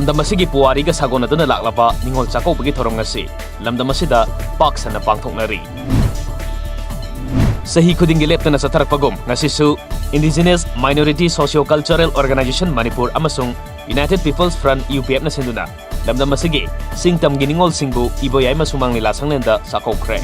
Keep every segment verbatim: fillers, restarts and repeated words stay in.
ꯂꯝꯗꯝ ꯑꯁꯤꯒꯤ ꯄꯨꯋꯥꯔꯤꯒ ꯁꯥꯒꯣꯟꯅꯗꯨꯅ ꯂꯥꯛꯂꯕ ꯅꯤꯉꯣꯜ ꯆꯥꯛꯀꯧꯕꯒꯤ ꯊꯧꯔꯝ ꯉꯁꯤ ꯂꯝꯗꯝ ꯑꯁꯤꯗ ꯄꯥꯛ ꯁꯟꯅ ꯄꯥꯡꯊꯣꯛꯅꯔꯤ꯫ ꯆꯍꯤ ꯈꯨꯗꯤꯡꯒꯤ ꯂꯦꯞꯇꯅ ꯆꯠꯊꯔꯛꯄꯒꯨꯝ, ꯉꯁꯤꯁꯨ Indigenous Minority Socio-Cultural Organisation Manipur ꯑꯃꯁꯨꯡ United People's Front, U P F ꯅ ꯁꯤꯟꯗꯨꯅ ꯂꯝꯗꯝ ꯑꯁꯤꯒꯤ ꯆꯤꯡ ꯇꯝꯒꯤ ꯅꯤꯉꯣꯜꯁꯤꯡꯕꯨ ꯏꯕꯣꯌꯥꯏꯃ ꯁꯨꯃꯥꯡ ꯂꯤꯂꯥ ꯁꯪꯂꯦꯟꯗ ꯆꯥꯛꯀꯧꯈ꯭ꯔꯦ꯫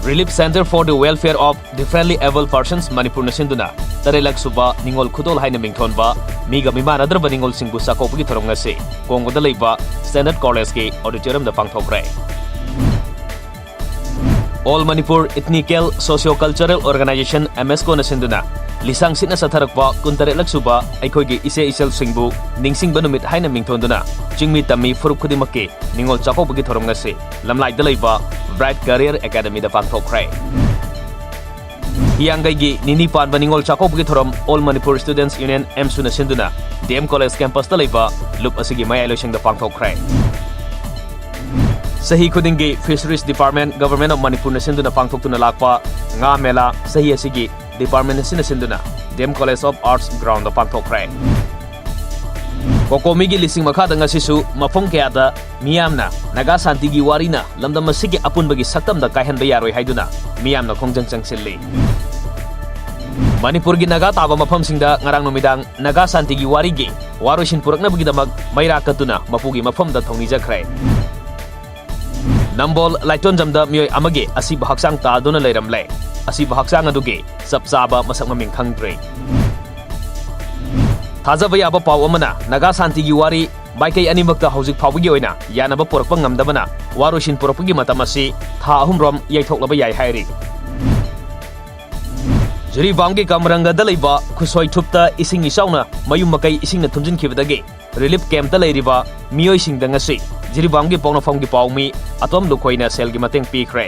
Relief Centre for the Welfare of Differently Abled Persons ꯃꯅꯤꯄꯨꯔꯅ ꯁꯤꯟꯗꯨꯅ ꯇꯔꯦꯠꯂꯛ ꯁꯨꯕ ꯅꯤꯉꯣꯜ ꯈꯨꯗꯣꯜ ꯍꯥꯏꯅ ꯃꯤꯡꯊꯣꯟꯕ ꯃꯤꯒ ꯃꯤꯃꯥꯟꯅꯗ꯭ꯔꯕ ꯅꯤꯉꯣꯜꯁꯤꯡꯕꯨ ꯆꯥꯛꯀꯧꯕꯒꯤ ꯊꯧꯔꯝ ꯉꯁꯤ ꯀꯣꯡꯕꯗ ꯂꯩꯕ Standard College ꯀꯤ auditorium ꯗ ꯄꯥꯡꯊꯣꯛꯈ꯭ꯔꯦ꯫ All Manipur Ethnical Socio-Cultural Organisation, M S C O ꯅ ꯁꯤꯟꯗꯨꯅ ꯂꯤꯁꯥꯡ ꯁꯤꯠꯅ ꯆꯠꯊꯔꯛꯄ ꯀꯨꯟꯇꯔꯦꯠꯂꯛ ꯁꯨꯕ ꯑꯩꯈꯣꯏꯒꯤ ꯏꯆꯦ ꯏꯆꯜꯁꯤꯡꯕꯨ ꯅꯤꯡꯁꯤꯡꯕ ꯅꯨꯃꯤꯠ ꯍꯥꯏꯅ ꯃꯤꯡꯊꯣꯟꯗꯨꯅ ꯆꯤꯡꯃꯤ ꯇꯝꯃꯤ ꯐꯨꯔꯨꯞ ꯈꯨꯗꯤꯡꯃꯛꯀꯤ ꯅꯤꯉꯣꯜ ꯆꯥꯛꯀꯧꯕꯒꯤ ꯊꯧꯔꯝ ꯉꯁꯤ ꯂꯝꯂꯥꯏꯗ ꯂꯩꯕ Bright Career Academy ꯗ ꯄꯥꯡꯊꯣꯛꯈ꯭ꯔꯦ꯫ ꯍꯤꯌꯥꯡꯒꯩꯒꯤ ꯅꯤꯅꯤ ꯄꯥꯟꯕ ꯅꯤꯉꯣꯜ ꯆꯥꯛꯀꯧꯕꯒꯤ ꯊꯧꯔꯝ All Manipur Students Union, ꯑꯦꯝꯁꯨꯅ ꯁꯤꯟꯗꯨꯅ D M College campus ꯇ ꯂꯩꯕ ꯂꯨꯞ ꯑꯁꯤꯒꯤ ꯃꯌꯥꯏ ꯂꯣꯏꯁꯪꯗ ꯄꯥꯡꯊꯣꯛꯈ꯭ꯔꯦ꯫ ꯆꯍꯤ ꯈꯨꯗꯤꯡꯒꯤ Fisheries Department, Government of Manipur ꯅ ꯁꯤꯟꯗꯨꯅ ꯄꯥꯡꯊꯣꯛꯇꯨꯅ ꯂꯥꯛꯄ ꯉꯥ ꯃꯦꯂꯥ ꯆꯍꯤ ꯑꯁꯤꯒꯤ department ꯑꯁꯤꯅ ꯁꯤꯟꯗꯨꯅ D M College of Arts ground ꯗ ꯄꯥꯡꯊꯣꯛꯈ꯭ꯔꯦ꯫ ꯀꯣꯀꯣꯃꯤꯒꯤ ꯂꯤꯁꯤꯡ ꯃꯈꯥꯗ ꯉꯁꯤꯁꯨ ꯃꯐꯝ ꯀꯌꯥꯗ ꯃꯤꯌꯥꯝꯅ ꯅꯥꯒꯥ ꯁꯥꯟꯇꯤꯒꯤ ꯋꯥꯔꯤꯅ ꯂꯝꯗꯝ ꯑꯁꯤꯒꯤ ꯑꯄꯨꯟꯕꯒꯤ ꯁꯛꯇꯝꯗ ꯀꯥꯏꯍꯟꯕ ꯌꯥꯔꯣꯏ ꯍꯥꯏꯗꯨꯅ ꯃꯤꯌꯥꯝꯅ ꯈꯣꯡꯖꯪ ꯆꯪꯁꯤꯜꯂꯤ꯫ ꯃꯅꯤꯄꯨꯔꯒꯤ ꯅꯥꯒꯥ ꯇꯥꯕ ꯃꯐꯝꯁꯤꯡꯗ ꯉꯔꯥꯡ ꯅꯨꯃꯤꯗꯥꯡ ꯅꯥꯒꯥ ꯁꯥꯟꯇꯤꯒꯤ ꯋꯥꯔꯤꯒꯤ ꯋꯥꯔꯣꯏꯁꯤꯟ ꯄꯨꯔꯛꯅꯕꯒꯤꯗꯃꯛ ꯃꯩꯔꯥ ꯀꯠꯇꯨꯅ ꯃꯄꯨꯒꯤ ꯃꯐꯝꯗ ꯊꯧꯅꯤꯖꯈ꯭ꯔꯦ꯫ ꯅꯝꯕꯣꯜ ꯂꯥꯏꯇꯣꯟꯖꯝꯗ ꯃꯤꯑꯣꯏ ꯑꯃꯒꯤ ꯑꯁꯤꯕ ꯍꯛꯆꯥꯡ ꯇꯥꯗꯨꯅ ꯂꯩꯔꯝꯂꯦ꯫ ꯑꯁꯤꯕ ꯍꯛꯆꯥꯡ ꯑꯗꯨꯒꯤ ꯆꯞ ꯆꯥꯕ ꯃꯁꯛ ꯃꯃꯤꯡ ꯈꯪꯗ꯭ꯔꯤ꯫ ꯊꯥꯖꯕ ꯌꯥꯕ ꯄꯥꯎ ꯑꯃꯅ, ꯅꯥꯒꯥ ꯁꯥꯟꯇꯤꯒꯤ ꯋꯥꯔꯤ ꯃꯥꯏꯀꯩ ꯑꯅꯤꯃꯛꯇ ꯍꯧꯖꯤꯛ ꯐꯥꯎꯕꯒꯤ ꯑꯣꯏꯅ ꯌꯥꯅꯕ ꯄꯨꯔꯛꯄ ꯉꯝꯗꯕꯅ ꯋꯥꯔꯣꯏꯁꯤꯟ ꯄꯨꯔꯛꯄꯒꯤ ꯃꯇꯝ ꯑꯁꯤ ꯊꯥ ꯑꯍꯨꯝꯔꯣꯝ ꯌꯩꯊꯣꯛꯂꯕ ꯌꯥꯏ ꯍꯥꯏꯔꯤ꯫ ꯖꯤꯔꯤꯕꯥꯝꯒꯤ ꯀꯝꯔꯪꯒꯗ ꯂꯩꯕ ꯈꯨꯁꯣꯏ ꯊꯨꯞꯇ ꯏꯁꯤꯡ ꯏꯆꯥꯎꯅ ꯃꯌꯨꯝ ꯃꯀꯩ ꯏꯁꯤꯡꯅ ꯊꯨꯝꯖꯤꯟꯈꯤꯕꯗꯒꯤ relief camp ꯇ ꯂꯩꯔꯤꯕ ꯃꯤꯑꯣꯏꯁꯤꯡꯗ ꯉꯁꯤ ꯖꯤꯔꯤꯕꯥꯝꯒꯤ ꯄꯣꯛꯅꯐꯝꯒꯤ ꯄꯥꯎꯃꯤ ꯑꯇꯣꯝ ꯂꯨꯈꯣꯏꯅ ꯁꯦꯜꯒꯤ ꯃꯇꯦꯡ ꯄꯤꯈ꯭ꯔꯦ꯫